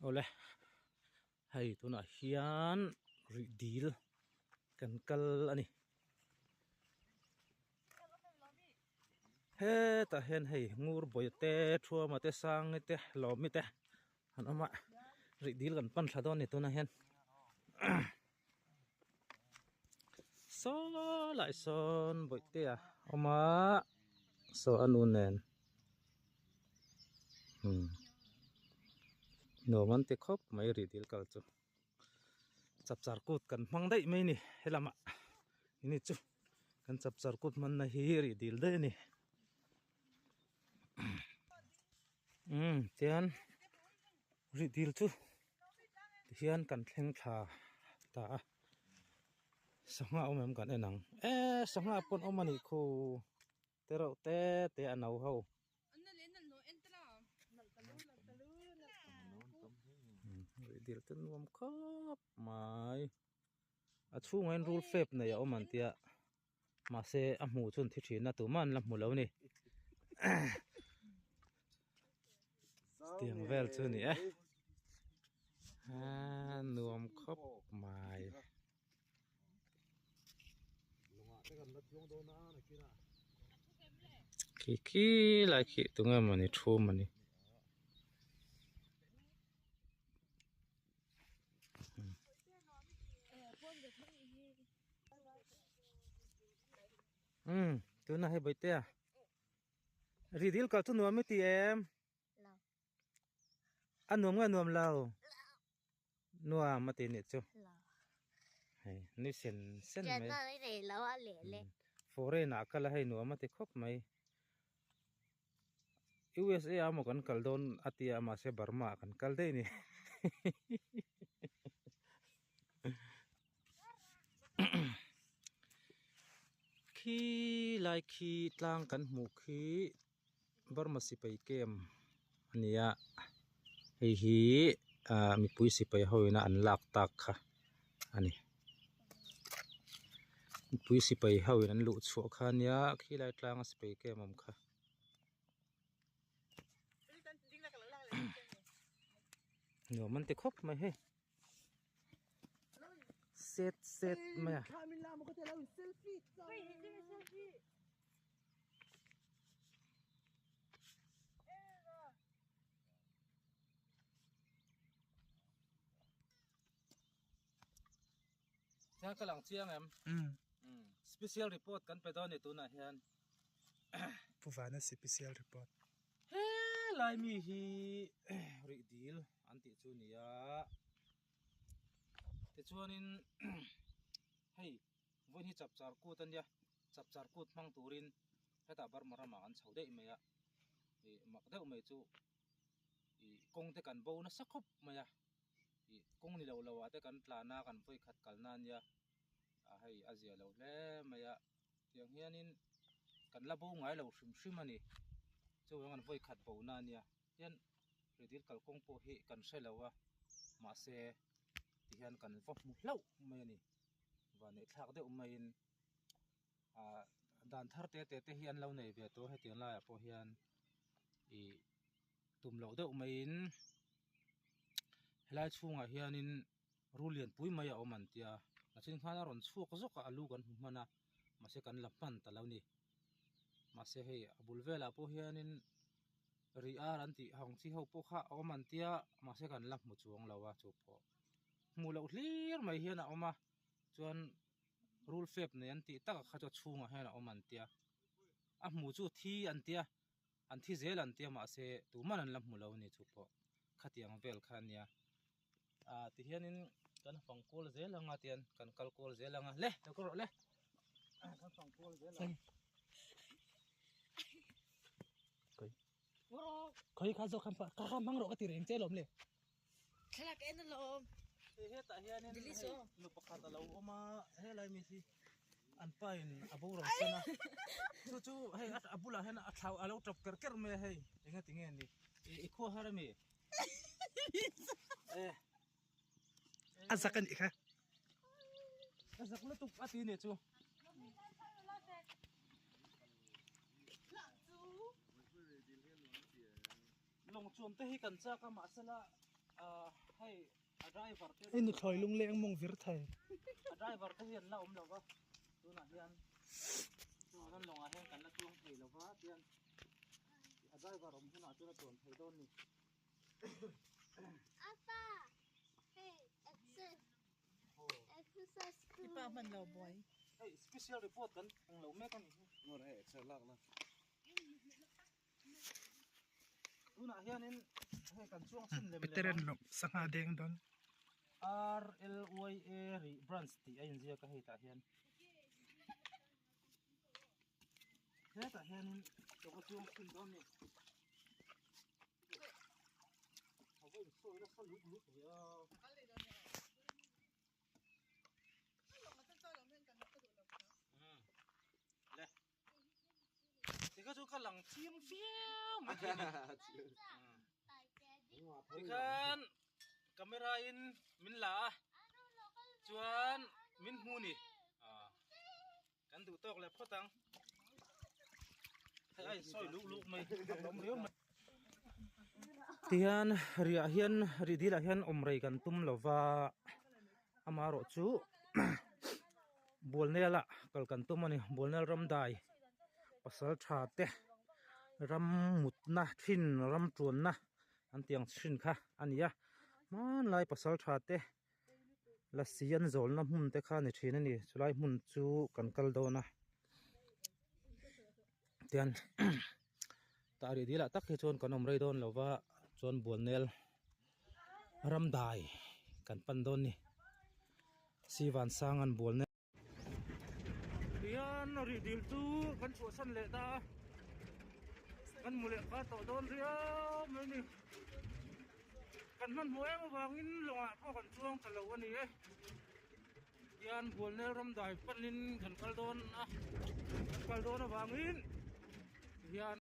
Awle hei tunah hian rih dil kan kal a ni. Hetah hian hei ngur bawi te thuama te sangi te lawmi te an awm a rih dil kan pan thla dawn a ni tunah hian saw lai sawn bawihtea a awm a saw a nu nen umm nuam an ti khawp mai rih dil kal chu chapchar kut kan hmang daih mai a ni helamah ini chu kan chapchar kut hmanna hi rih dil daih a ni umm tian rih dil chu tihian kan thleng thla ta a sangha awm em kan en ang eee sangha pawn awm a nih khu te reuh te te a no ho. Rih dil te nuam khawp mai a chhungah hian rul fep nei a awm an tia mahse a hmuh chuan thi thin a tumah an la hmu lo a ni tiang vel chu a ni e aa nuam khawp mai. Khi khi lai khi tunge mawni thu mawni. Umm tuna hei bawihtea ri dil kal chu nuam i ti em a nuam nge nuam lo nuam a ti nih chu hei nui sen sen mai foreign ah kal a hei nuam a ti khawp mai. USA ah maw kan kal dawn a tia mahse Burma ah kan kal daih a ni khi lai khi tlang kan hmuh khi Burma sipai camp a ni a hei hi ah mipui sipai ho ina an lak tak kha a ni mipui sipai ho in an luh chhuah kha a nia khilai tlanga sipai camp awm kha. Nuam an ti khawp mai hei set set mai a. Tiang ka lang chiang em? Special report kan pe dawn a ni tunah hian. Pu Vana special report. He lai mi hi rih dil an tih chu nia. Tichuanin hei vawiin hi chapchar kut a nia chapchar kut hmang turin hetah Burma ramah an chho daih mai a ih mak deuh mai chu ih kawng te kan bo nasa khawp mai a ih kawng ni lo lo ah te kan tlan a kan vawi khat kalna a nia a hei a zia lo hle mai a tiang hianin kan la bo ngai lo hrim hrim a ni chuvang an vawi khat bo na a nia hian rihdil kalkawng pawh hi kan hre lo a mahse tihian kan va hmu hlauh mai a ni vanneih thlak deuh maiin ah dan thar te te te hi an lo nei ve tawh a hetiang laiah pawh hian ih tum loh deuh maiin helai chhungah hianin rul lian pui mai a awm an tia a then khan a rawn chhuak zawk a alu kan hmu hman a mahse kan la hman ta lo a ni mahse hei a bul velah pawh hianin ri ar an tih ang chi ho pawh kha a awm an tia mahse kan la hmu chuang lo a chu pawh hmuh loh hlir mai hian a awm a chuan rul fep nei an tih takah kha chu a chhungah hian a awm an tia a hmu chu thi an tia an thi zel an tia mahse tuman an la hmu lo a ni chu pawh khatiang vel kha a nia ah tihianin kan fang kual zel anga tian kan kal kual zel anga le lo kal rawh le kan fang kual zel ang Khawi kha zawk khan kha kha hmang rawh ka ti reng che lawm le. Thlalak en alawm. Hei hetah hianin hei nu pakhat a lo awm a helai mi hi an pa in a boral san a chu chu hei a bulah hian a thlau a lo tap ker ker mai a hei enga tinge ni i khua har ami A zak a nih kha. A zak lutuk a ti nih chu. Lawng chuan te hi kan chak a mahsela. Hei a driver te Hei nuthlawi lungleng mawng vir thei. A driver te hi an la awm lo va, tunah hian chuan lawngah hian kan la chuang thei lo va tian a driver awm hunah chuan a chuan thei dawn ni. Apa, hei exercise exercise I pa hman lo buai. Hei special report kan ang lo mek a ni hi. Ngawr hei exer lak na. Tunah hianin hei kan chuang chhin lem lem a. Peter-a'n lawm sangha deng dawn. RLYA rih branch tih a inziak a hei tah hian. Hetah hianin ka va chuang chhin dawn ni. A va insawi nasa luk luk ve a. Le. Tikha chu ka lang chiang viau mai thei a ni. Tikhan camera in min la a chuan min hmu ni. Kan duh tawk leh phawt ang. Hei a insawi luk luk mai a awm riau mai. Tihian riah hian rih dil ah hian awm rei kan tum lo va amaherawh chu Bualnel ah kal kan tum a ni Bualnel ram dai pasal tha te ram mutna thin ram tuanna an tih ang thin kha a ni a hmanlai pasal tha te Lasi an zawlna hmun te kha a ni thin a ni chulai hmun chu kan kal dawn a tian tah rih dil ah tak hi chuan kan awm rei dawn lo va chuan Bualnel ram dai kan pan dawn a ni Sivansang an Bualnel. Tihian rih dil chu kan chhuahsan leh ta a, kan hmu leh kha tawh dawn riau mai a ni. Kan hmanhmawh em avangin lawngah pawh kan chuang ta lo a ni e. Tihian Bualnel ram dai panin kan kal dawn a, kan kal dawn avangin tihian.